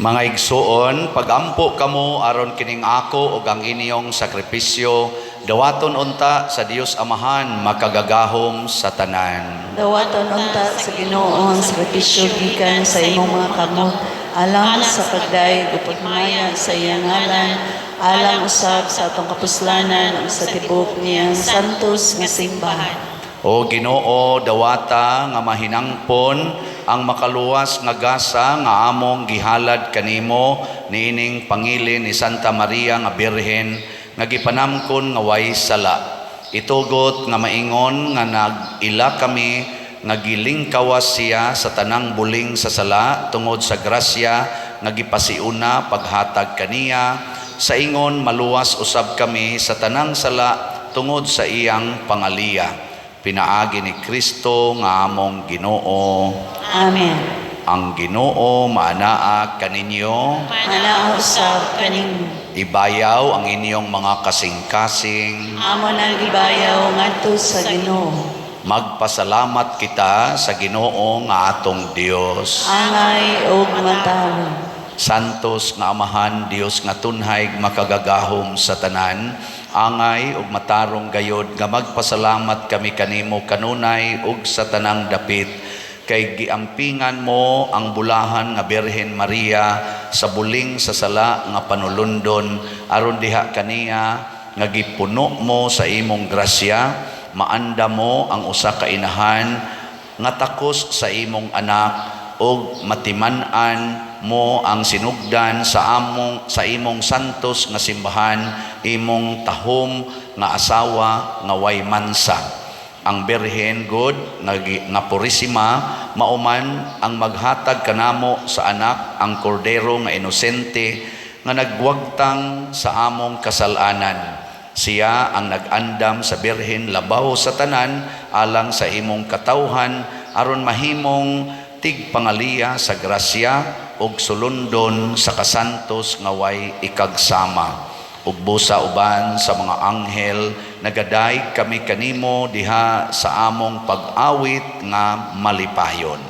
Mga igsuon, pagampo kamo aron kining ako ug ang inyong sakripisyo dawaton unta sa Dios Amahan makagagahom sa tanan. Dawaton unta sa Ginoo ang sakripisyo gikan sa imong mga kamot, alang sa pagdayeg ug paghimaya sa iyang ngalan, alang usab sa atong kapuslanan ug sa tibuok niyang santos nga simbahan. O Ginoo, dawata nga mahinangpon ang makaluwas nga gasa nga among gihalad kanimo niining pangilin ni Santa Maria nga Birhen nga gipanamkon nga way sala. Itugot nga maingon nga nag-ila kami nga gilingkawas siya sa tanang buling sa sala tungod sa grasya nga gipasiuna paghatag kaniya, sa ingon maluwas usab kami sa tanang sala tungod sa iyang pangaliya. Pinaagi ni Kristo nga among Ginoo. Amen. Ang Ginoo maanaa kaninyo. Manaa usab kanimo. Ibayaw ang inyong mga kasing-kasing. Amo nang gibayaw ngadto sa Ginoo. Magpasalamat kita sa Ginoo nga atong Dios. Angay ug matarong. Santos nga Amahan, Dios nga tunhay makagagahom sa tanan, angay ug matarong gayod nga magpasalamat kami kanimo kanunay ug sa tanang dapit, kay giampingan mo ang bulahan nga Birhen Maria sa buling sa sala nga panulundon, aron diha kaniya nga gipuno mo sa imong grasya, maanda mo ang usa ka inahan nga takos sa imong anak ug matiman-an mo ang sinugdan sa imong santos nga simbahan, imong tahom nga asawa nga way mansa. Ang Birhen God nga Purisima mauman ang maghatag kanamo sa anak ang kordero nga inosente nga nagwagtang sa among kasalanan. Siya ang nag-andam sa Birhen labaw sa tanan alang sa imong katawhan aron mahimong tigpangaliya sa grasya ug sulundon sa kasantos nga way ikagsama. Ug busa uban sa mga anghel, nagadayeg kami kanimo diha sa among pag-awit nga malipayon.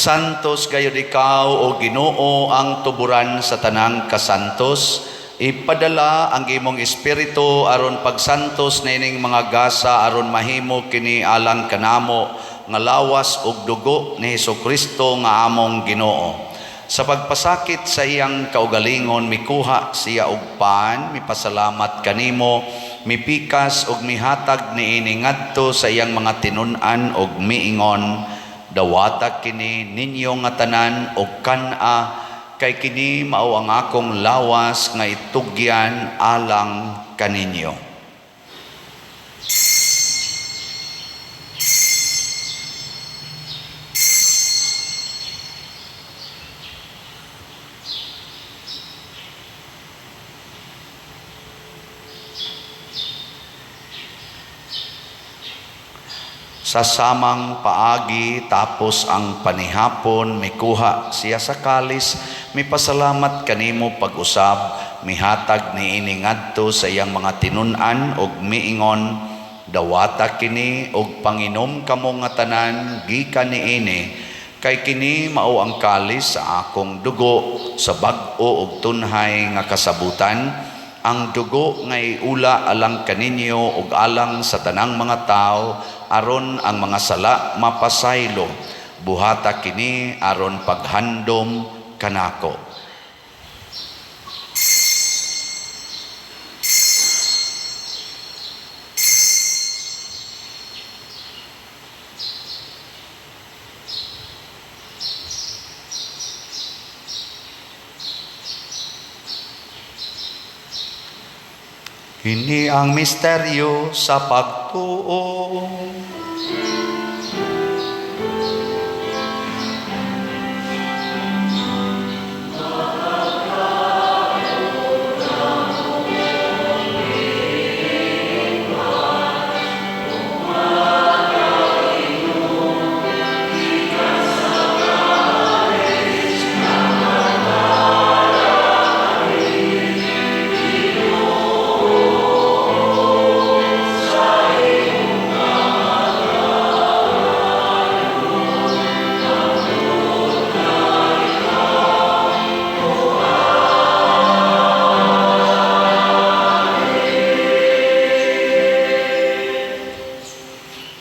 Santos gayud ikaw, o Ginoo, ang tuburan sa tanang kasantos. Ipadala ang imong espiritu aron pagsantos niining mga gasa aron mahimo kini alang kanamo nga lawas ug dugo ni Hesukristo nga among Ginoo. Sa pagpasakit sa iyang kaugalingon, mikuha siya og pan, mipasalamat kanimo, mipikas ug mihatag niini ngadto sa iyang mga tinun-an ug miingon, dawata kini ninyo nga tanan og kan-a, kay kini mao ang akong lawas nga itugyan alang kaninyo. Sa samang paagi tapos ang panihapon, mikuha siya sa kalis, mipasalamat kanimo pag-usab, mihatag niini ngadto sa iyang mga tinun-an ug miingon, dawata kini ug panginom kamo nga tanan gikan niini, kay kini mao ang kalis sa akong dugo sa bag-o ug tunhay nga kasabutan, ang dugo nga iula alang kaninyo ug alang sa tanang mga tawo aron ang mga sala mapasaylo. Buhata kini aron paghandom kanako. Kini ang misteryo sa pagtuo.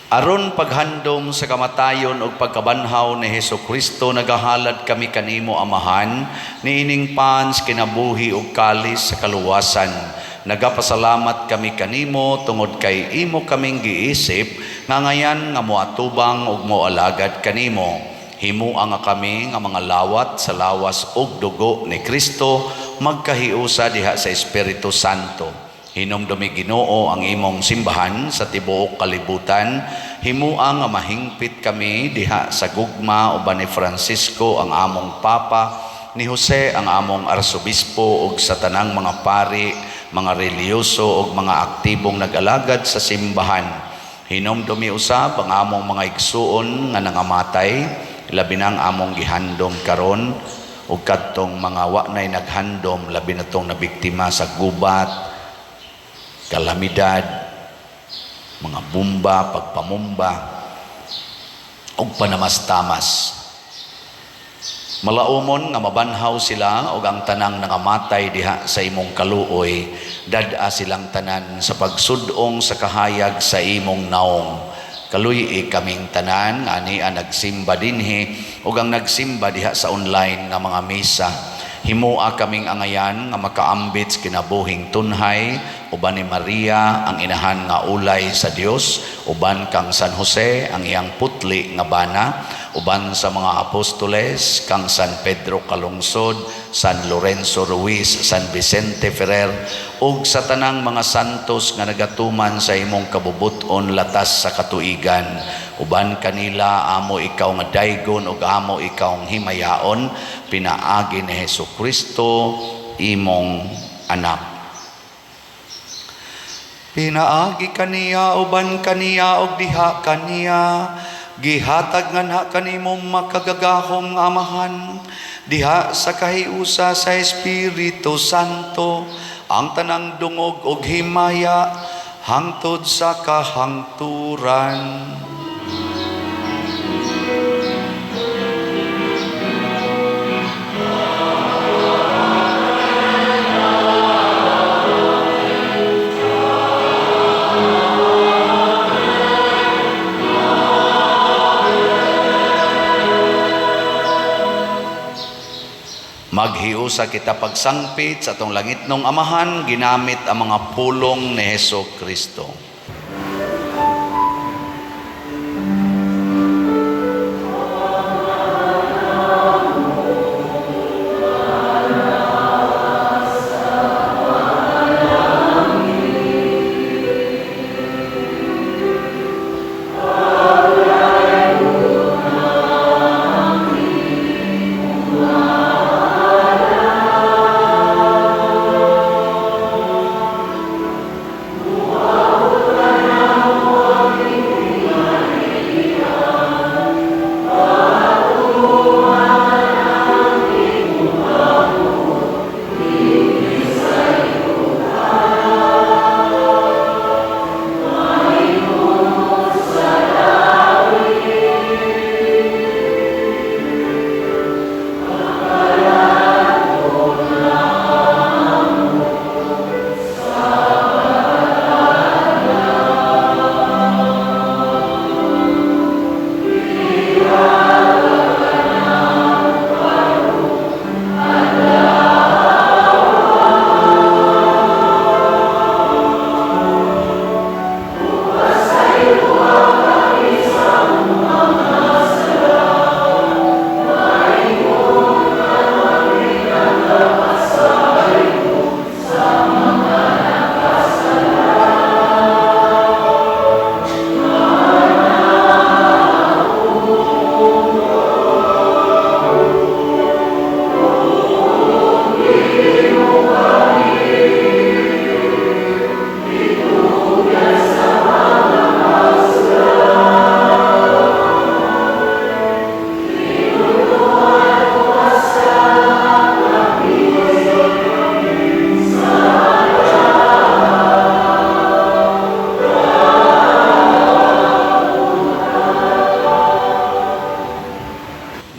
Aron paghandom sa kamatayon ug pagkabanhaw ni Hesukristo, nagahalad kami kanimo, Amahan, niining pans kinabuhi ug kalis sa kaluwasan. Nagapasalamat kami kanimo tungod kay imo kaming giisip nga ngayan nga moatubang ug moalagad kanimo. Himua nga kami nga mga lawat sa lawas ug dugo ni Kristo magkahiusa diha sa Espiritu Santo. Hinumdumi, Ginoo, ang imong simbahan sa tibuok kalibutan. Himua nga mahingpit kami diha sa gugma uban ni Francisco ang among Papa, ni Jose ang among Arsobispo ug sa tanang mga pari, mga relihiyoso ug mga aktibong nag-alagad sa simbahan. Hinumdumi usab ang among mga igsuon nga nangamatay, labi na ang among gihandom karon. Ug kadtong mga wa nay naghandom, labi na tong nabiktima sa gubat, kalamidad, mga bomba, pagpamumba ug panamastamas. Malaumon nga mabanhaw sila og ang tanang nangamatay diha sa imong kaluoy, dad-a silang tanan sa pagsud-ong sa kahayag sa imong naong. Kaluy-i kaming tanan nga ania nagsimba dinhi ug ang nagsimba diha sa online nga mga misa. Himoa kaming angayan nga makaambit sa kinabuhing tunhay uban ni Maria ang inahan nga ulay sa Dios, uban kang San Jose ang iyang putli nga bana, uban sa mga apostoles kang San Pedro Calungsod, San Lorenzo Ruiz, San Vicente Ferrer, ug sa tanang mga santos nga nagatuman sa imong kabubut-on latas sa katuigan. Uban kanila amo ikaw nga daygon ug amo ikaw ang himayaon, pinaagi ni Hesus Kristo imong anak. Pinaagi kaniya, uban kaniya, ug diha kaniya, gihatag nganha kanimo makagagahom nga Amahan, diha sa kahiusa sa Espiritu Santo, ang tanang dungog ug himaya hangtod sa kahangturan. Maghiusa kita pagsangpit sa atong langitnong Amahan ginamit ang mga pulong ni Heso Kristo.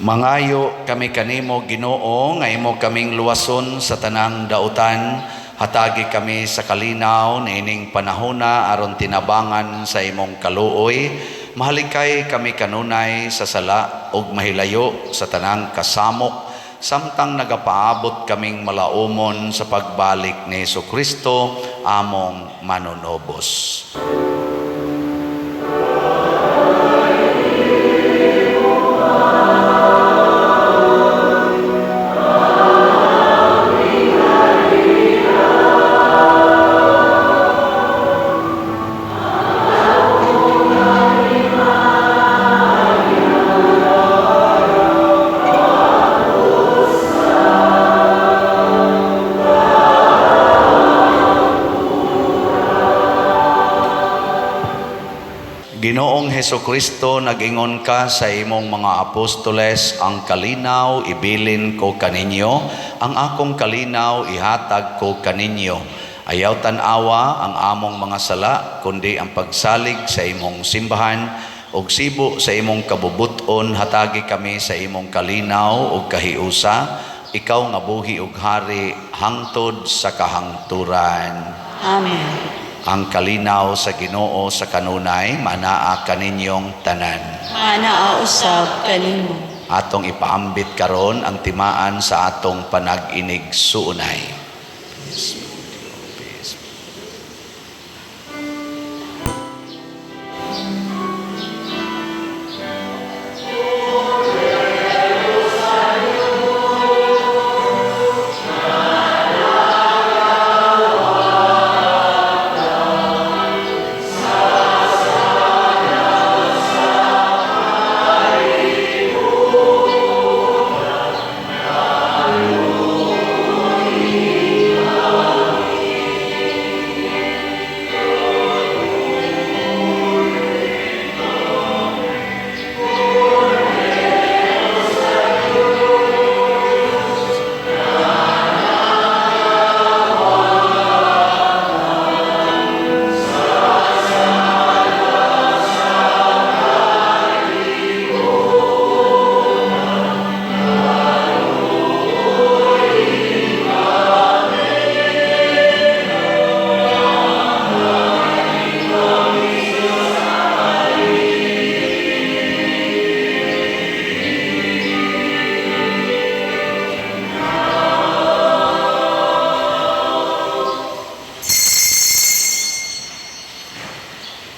Mangayo kami kanimo, Ginoo, nga imo kaming luwason sa tanang dautan. Hatagi kami sa kalinaw niining panahona aron tinabangan sa imong kaluoy. Mahalikay kami kanunay sa sala ug mahilayo sa tanang kasamok samtang nagapaabot kaming malaumon sa pagbalik ni Hesus Kristo among manunobos. Heso Kristo, nag-ingon ka sa imong mga apostoles, "Ang kalinaw ibilin ko kaninyo, ang akong kalinaw ihatag ko kaninyo. Ayaw tan-awa ang among mga sala, kundi ang pagsalig sa imong simbahan, ug sibo sa imong kabubuton, hatagi kami sa imong kalinaw ug kahiusa, ikaw nga buhi ug hari hangtod sa kahangturan." Amen. Ang kalinaw sa Ginoo sa kanunay manaa kaninyong tanan. Manaa usab kanimo. Atong ipaambit karon ang timaan sa atong panag-inig-suunay. Peace, peace.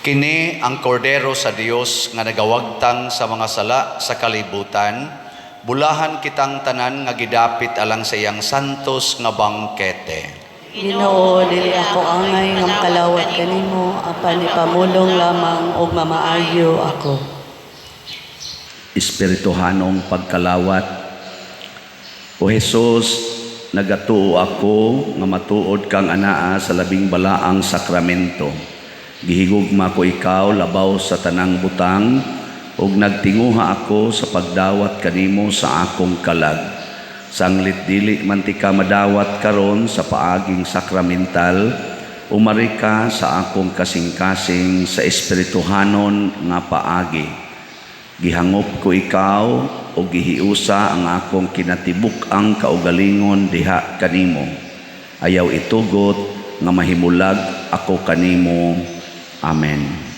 Kini ang kordero sa Dios nga nagawagtang sa mga sala sa kalibutan. Bulahan kitang tanan nga gidapit alang sa iyang santos nga bangkete. Ginoo, dili ako angay nga makalawat kanimo, apan ipamulong lamang ug mamaayo ako. Espirituhanong pagkalawat. O Hesus, nagatuo ako nga matuod kang anaa sa labing balaang sakramento. Gihigugma ko ikaw labaw sa tanang butang ug nagtinguha ako sa pagdawat kanimo sa akong kalag. Sanglit dili man tika madawat karon sa paaging sakramental, umari ka sa akong kasing-kasing sa espirituhanon nga paagi. Gihangop ko ikaw o gihiusa ang akong kinatibuk-ang kaugalingon diha kanimo. Ayaw itugot nga mahimulag ako kanimo. Amen.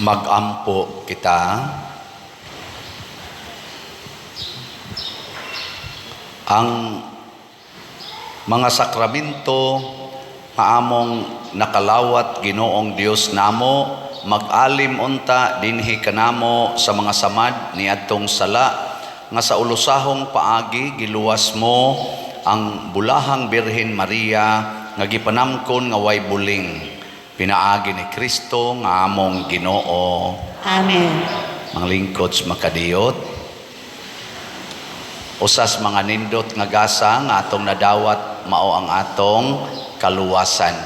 Magampo kita. Ang mga sakramento nga among nakalawat, Ginoong Dios namo, mag-alim unta dinhi kanamo sa mga samad niadtong sala nga sa ulusahong paagi giluwas mo ang bulahang Birhen Maria nga gipanamkon nga way buling, pinaagi ni Kristo nga among Ginoo. Amen. Mga lingkod sa makadiyot, usas mga nindot nga gasa nga atong nadawat mao ang atong kaluwasan,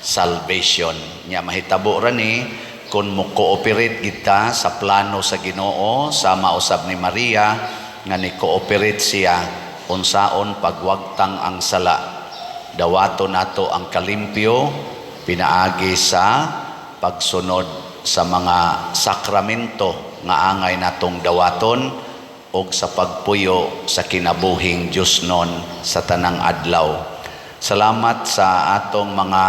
salvation. Nya mahitabo ra ni kung mo-cooperate kita sa plano sa Ginoo, sama usab ni Maria nga ni-cooperate siya unsaon pagwagtang ang sala. Dawato nato ang kalimpyo pinaagi sa pagsunod sa mga sakramento nga angay natong dawaton ug sa pagpuyo sa kinabuhing Diosnon sa tanang adlaw. Salamat sa atong mga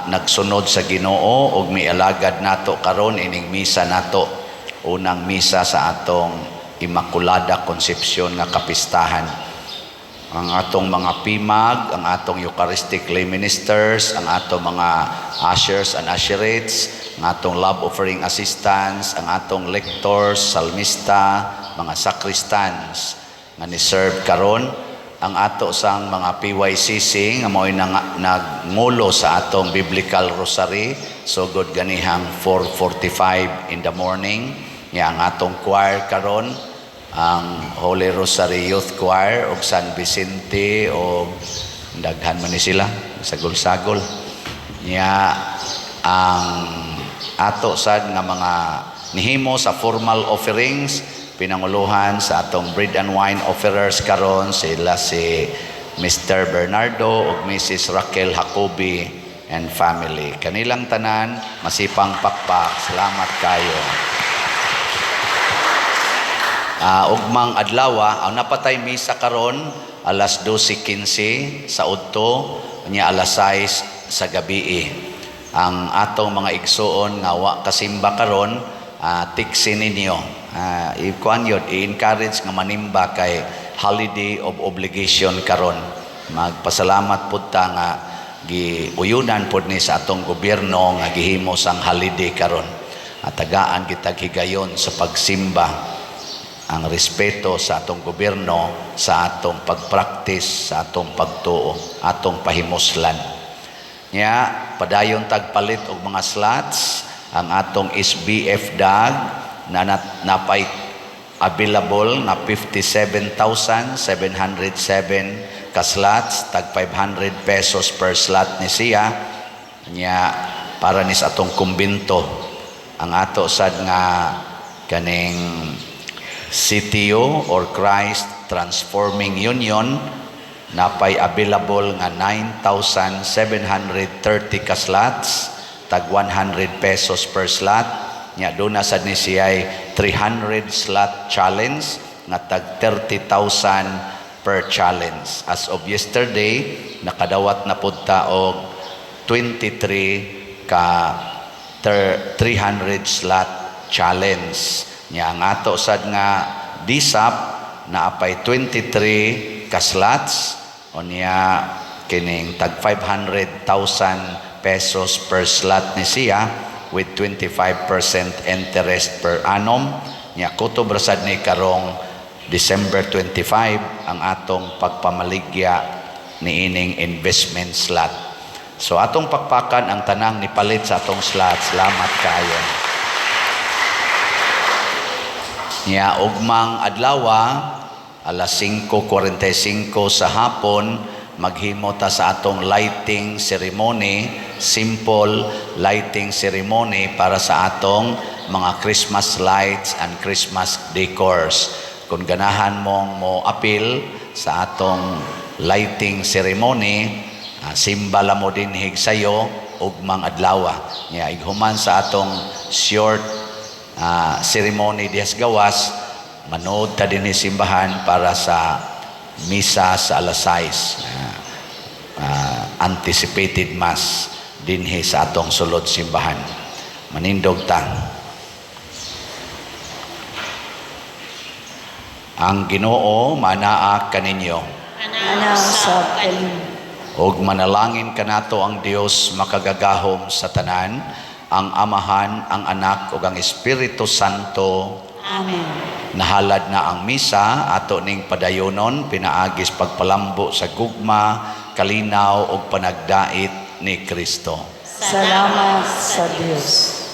nagsunod sa Ginoo ug mialagad nato karon ining misa nato, unang misa sa atong Immaculada Concepcion nga kapistahan. Ang atong mga PMAG, ang atong Eucharistic lay ministers, ang atong mga ushers and usherettes, ang atong love offering assistants, ang atong lectors, salmista, mga sacristans nga ni-serve karon, ang ato sang mga PYCC nga mao'y nagngulo sa atong Biblical Rosary sugod ganihang 4:45 in the morning. Nga ang atong choir karon, ang Holy Rosary Youth Choir ug San Vicente o daghan man ni sila, sagol-sagol. Nya ang ato sad nga mga nihimo sa formal offerings, pinanguluhan sa atong bread and wine offerers karon, sila si Mr. Bernardo ug Mrs. Raquel Jacobi and family. Kanilang tanan, masipang pakpak. Salamat kayo. Ugmang adlaw, ang napatay misa karon alas 12:15 sa udto, nya alas 6 sa gabi. Ang atong mga igsuon nga wa kasimba karon, tiksi ninyo. Ikuan yun, i-encourage nga manimba kay holiday of obligation karon. Magpasalamat pud ta nga giuyunan pud ni sa atong gobyerno nga gihimo sang holiday karon. At tagaan kitag higayon sa pagsimba, ang respeto sa atong gobyerno, sa atong pagpraktis, sa atong pagtuo, atong pahimuslan. Nya, padayon tagpalit og mga slots, ang atong SBF DAG na napay available na 57,707 ka slots, tag 500 pesos per slot ni siya. Nya, para ni sa atong kumbinto, ang ato sad nga kaning CTU or Christ Transforming Union, napay available nga 9,730 ka slots, tag 100 pesos per slot. Nya doon na sad ni siya 300 slot challenge nga tag 30,000 per challenge. As of yesterday, nakadawat na pud ta og 23 ka 300 slot challenge. Nya ang ato sad nga DSAP, naapay 23 ka slots, unya kining tag 500,000 pesos per slot ni siya with 25% interest per annum. Nya kutob ra sad ni karong December 25 ang atong pagpamaligya niining investment slot. So atong pakpakan ang tanang nipalit sa atong slot. Salamat kaayo. Nya ugmang adlawa, alas 5:45 sa hapon, maghimo ta sa atong lighting ceremony, simple lighting ceremony para sa atong mga Christmas lights and Christmas decors. Kung ganahan mong mo apil sa atong lighting ceremony, simba la mo dinhig sayo ugmang adlaw. Nya ighuman sa atong short ceremony dihas gawas, manood ta dinhi simbahan para sa misa sa alas 6. Anticipated mass dinhi sa atong sulod simbahan. Manindog ta. Ang Ginoo manaa kaninyo. Ana usab kaninyo. Ug manalangin kanato ang Dios makagagahom sa tanan, ang Amahan, ang Anak ug ang Espiritu Santo. Amen. Nahalad na ang misa, ato ning padayonon pinaagis pagpalambo sa gugma, kalinaw ug panagdait ni Kristo. Salamat sa Dios.